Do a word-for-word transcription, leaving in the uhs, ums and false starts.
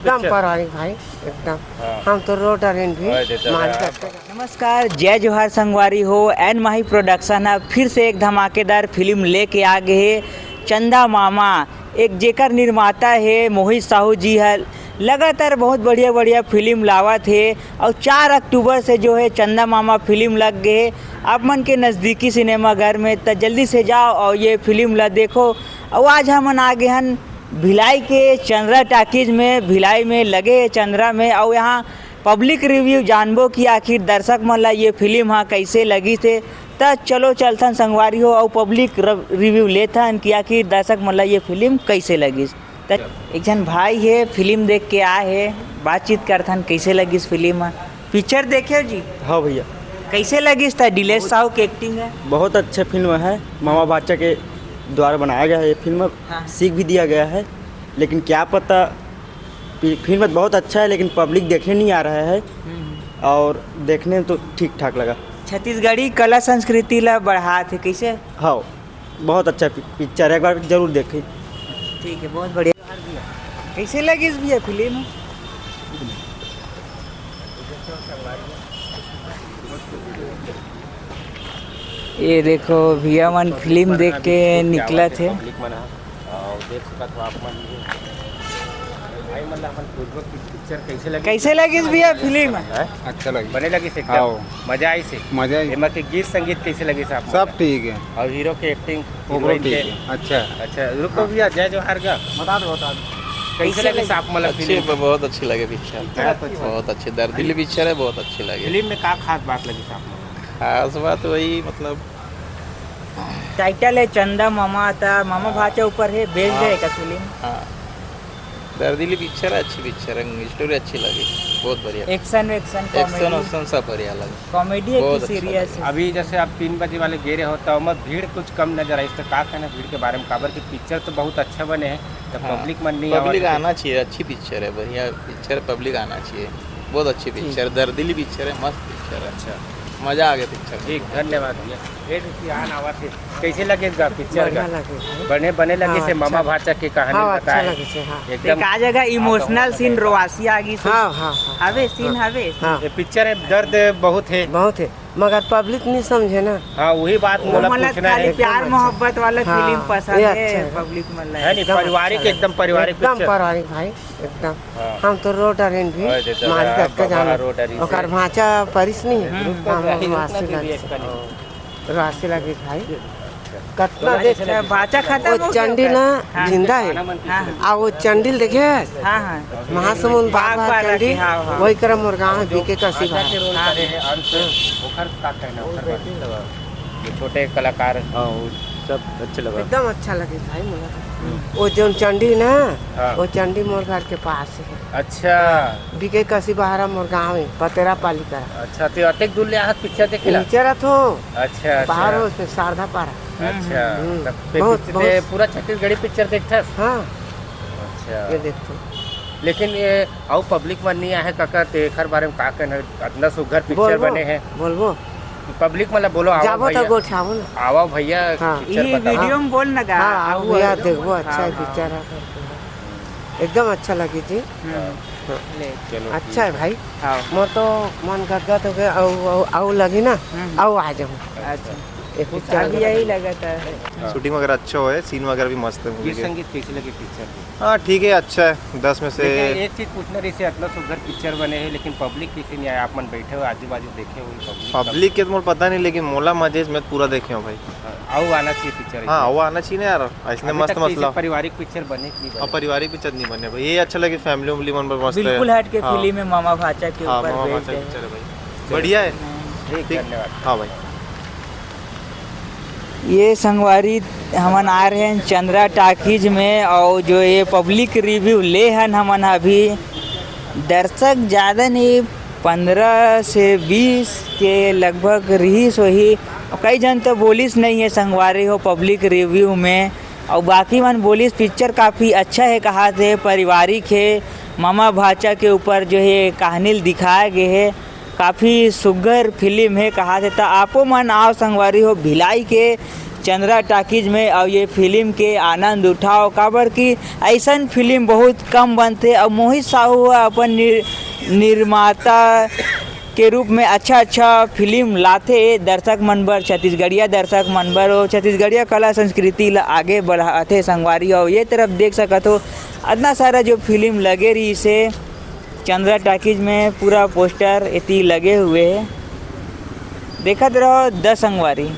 एकदम पिक्चर। पारिवारिक भाई, एकदम। हाँ। हम तो रोड अरेंज भी ओए देता मालिक है। नमस्कार, जय जोहार संगवारी हो। एन माही प्रोडक्शन ह फिर से एक धमाकेदार फिल्म लेके आ गे हे, चंदा मामा। एक जेकर निर्माता हे मोहित साहू जी ह, लगातार बहुत बढ़िया बढ़िया फिल्म लावत हे। अउ चार अक्टूबर से जो हे चंदा मामा फिल्म लग गे हे आप मन के नजदीकी सिनेमाघर में, त जल्दी से जाओ अउ ये फिल्म ला देखो। अउ आज हमन आ गे हन भिलाई के चंद्रा टॉकीज में, भिलाई में लगे हे चंद्रा में, अउ यहाँ पब्लिक रिव्यू जानबो कि आखिर दर्शक मन ला ये फिल्म ह कइसे लगिस हे। त चलो चलथन संगवारी हो, अउ पब्लिक र-, रिव्यू लेथन कि आखिर दर्शक मन ला ये फिल्म कइसे लगिस। त एक झन भाई हे, फिल्म देख के आए हे, बातचीत करथन कइसे लगिस फिल्म ह। पिक्चर देखे हो जी? हाँ भैया। कइसे लगिस त दिलेश साहू के एक्टिंग ह? बहुत अच्छा फिल्म है, मामा भाचा के द्वारा बनाया गया है ये फिल्म। हाँ। सीख भी दिया गया है, लेकिन क्या पता पि-, फिल्म बहुत अच्छा है, लेकिन पब्लिक देखने नहीं आ रहा है। हम्म। और देखने में तो ठीक ठाक लगा। छत्तीसगढ़ी कला संस्कृति ला बढ़ात हे, कइसे? हाँ, बहुत अच्छा पि-, पिक्चर है, एक बार जरूर देखें। ठीक है, बहुत बढ़िया। कइसे लगिस भैया फिल्म? ये देखो भैया मन फिल्म देख के निकलत हे। पब्लिक मन ह, अउ देख सकत हो आप मन, भाई मन ला अपन पूर्वक पिक्चर कइसे लगिस? कइसे लगिस भैया फिल्म? हैं? अच्छा लगिस। बने लगिस एकदम? हाँ। मजा आइस हे? मजा आइस। एमा के गीत संगीत कइसे लगिस आप मन ला? सब ठीक है। अउ हीरो के एक्टिंग, ओकरो हीरोइन ठीक के? है। अच्छा। अच्छा, रुको भैया, जय जोहार का। बता दो, बता दो। कइसे लगिस आप मन ला फिल्म? अच्छी, बहुत अच्छी लगे पिक्चर। पिक्चर अच्छा है। बहुत अच्छी, दर्दिली पिक्चर है, बहुत अच्छी लगी। फिल्म में का खास बात लगिस आप मन ला? खास बात वही, मतलब, टाइटल है चंदा मामा, त मामा भाचा ऊपर है, based है का फिल्म? हाँ। दर्दिली पिक्चर है, अच्छी पिक्चर है, स्टोरी अच्छी लगी, बहुत बढ़िया। एक्शन वैक्शन, एक्शन कॉमेडी? वैक्शन सब बढ़िया लगे। कॉमेडी है बहुत कि अच्छा सीरियस लगे। है? अभी जैसे आप तीन बजे वाले गे रहे हो, त ओमा भीड़ कुछ कम नजर आइस, त का कहना भीड़ के बारे में? काबर कि पिक्चर तो बहुत अच्छा बने है, त हाँ, पब्लिक मन नहीं आवत पब्लिक है। आना चाहिए, अच्छी पिक्चर है, बढ़िया पिक्चर, पब्लिक आना चाहिए। बहुत अच्छी ठीक। पिक्चर, दर्दिली पिक्चर है, मस्त पिक्चर है। अच्छा। मजा आ गया पिक्चर में। ठीक, धन्यवाद भैया। ए, रुचि आन आवत हे। कइसे लगे गा पिक्चर बढ़िया गा? लगे हे। बने, बने लगे हाँ, से अच्छा। मामा भाचा के कहानी हाँ, अच्छा बताए। लगे से, हाँ। एकदम एक आ जगह इमोशनल सीन रोवासी आ गई से। हाँ, हाँ, हाँ। हवे सीन हाँ। हवे। हाँ। ये पिक्चर में दर्द बहुत है। बहुत है, मगर पब्लिक नहीं समझे ना। हाँ, वही बात वो मोला मतलब पूछना खाली है। प्यार एकदम अच्छा। मोहब्बत वाला हाँ, फीलिंग पसंद ये है, अच्छा है। पब्लिक मन ला। है नहीं, एकदम पारिवारिक, अच्छा एकदम लगे। पारिवारिक एकदम पिक्चर। पारिवारिक भाई। एकदम। हाँ। हम तो रोड अरेंज भी ओए, देता मालिक है, अतका बाबा जाना। रोड अरेंज ओकर है। भांचा परिस नहीं है। हम्म। हम रुक जा, रुक ना वासी दीदी, लगे एक कनी। वासी लगे भाई। अच्छा। कतना तो देख अच्छा, भांचा खत्म वो हो गया चंडी ओकर। ना हाँ। जिंदा है। हाँ, हाँ। आ वो चंडिल देखे? हाँ, हाँ। महासमुंद बाग बाग वाला चंडी, के, हाँ, हाँ। वही करा मोर गाँव है, जो बीके का भांचा शिवा। के रोल हाँ। करे हैं, अंश, ओकर का कहना, ओकर बारे में? ये छोटे कलाकार। हाँ, वो सब अच्छे लगा। एकदम अच्छा लगे भाई मोला तो। हम्म। वो जोन चंडी ना, हाँ। वो चंडी मोर घर के पास है। अच्छा। बीके कसी बहारा मोर गाँव है, पतेरा पाली करा। अच्छा, तो अतेक दूर ले आहत पिक्चर देखे ला? नीचे रह तो। अच्छा, अच्छा। बाहर हो, उसमें शारदा पारा। अच्छा, हम्म, तब पे बहुत, पिक्चर बहुत। पूरा छत्तीसगढ़ी पिक्चर देखथस? हाँ। अच्छा। ये देखो। लेकिन ये अउ पब्लिक मन नहीं आहे कका, ते एखर बारे में का कहना? अतना सुघर पिक्चर बोलबो, बने है। बोलबो। पब्लिक मन ला बोलो, आओ जाबो तो भैया। गोठियाबो ना। आओ भैया, हाँ। पिक्चर ये बताओ। वीडियो में बोल ना गा, हाँ, आओ आओ भैया, भैया। देखबो, अच्छा हाँ, है हाँ। पिक्चर है। एकदम अच्छा लगी जी। हम्म। हाँ। ले। चलो, अच्छा है ठीक है। भाई। हाँ। मोर तो मन गदगद हो गया, अउ, अउ, अउ लगी ना, हम्म। अउ आ जाऊँ। अच्छा। ये कुछ पिक्चर अभी यही लगा था। हाँ। शूटिंग वगैरह अच्छा होए, सीन वगैरह भी मस्त है मूवी गीत के। संगीत कैसे लगे पिक्चर में? हाँ, ठीक है, अच्छा है, दस में से। लेकिन एक चीज पूछना रही से, इतना सुघर पिक्चर बने है, लेकिन पब्लिक किसी नहीं आया, आप मन बैठे हो, आजू बाजू देखे हो पब्लिक? पब्लिक के तो मोला पता नहीं, लेकिन मोला मजे में पूरा देखे हो भाई। हाँ, अउ आना चाहिए पिक्चर हाँ, ऐसे। वो आना चाहिए ना यार, ऐसने अभी मस्त तक मस्त कैसे लाओ। पारिवारिक पिक्चर बने कि नहीं बने? हाँ, पारिवारिक पिक्चर नहीं बने भाई, ये अच्छा लगे, फैमिली वैमिली मन पर मस्त बिल्कुल है। हट के हाँ। फिल्म है, मामा भाचा के हाँ, ऊपर मामा based भाचा है। पिक्चर है भाई। चलो। बढ़िया है। ठीक, ठीक। धन्यवाद। हाँ भाई। ये संगवारी, हमन आ रहे हैं चंद्रा टॉकीज में, और जो ये पब्लिक रिव्यू ले हन हमन अभी, दर्शक ज़्यादा नहीं, पंद्रह से बीस के लगभग रहीस होही। कई झन तो बोलिस नहीं है संगवारी हो पब्लिक रिव्यू में, और बाकी मन बोलिस पिक्चर काफ़ी अच्छा है, कहाथे पारिवारिक है, मामा भाचा के ऊपर जो है कहानी ल दिखाया गया है। काफ़ी सुघर फिल्म हे कहाथे, त आपो मन आओ संगवारी हो, भिलाई के चंद्रा टॉकीज में अउ ये फिल्म के आनंद उठाओ, काबर कि ऐसन फिल्म बहुत कम बनथे। अउ मोहित साहू ह अपन निर-, निर्माता के रूप में अच्छा अच्छा फिल्म लाथे दर्शक मन बर, छत्तीसगढ़िया दर्शक मन बर, अउ छत्तीसगढ़िया कला संस्कृति ला आगे बढ़ाथे संगवारी। अउ ये तरफ देख सकत हो, इतना सारा जो फिल्म लगे रहिसे चंद्रा टॉकीज में, पूरा पोस्टर एती लगे हुए हे। देखत रहो द संगवारी।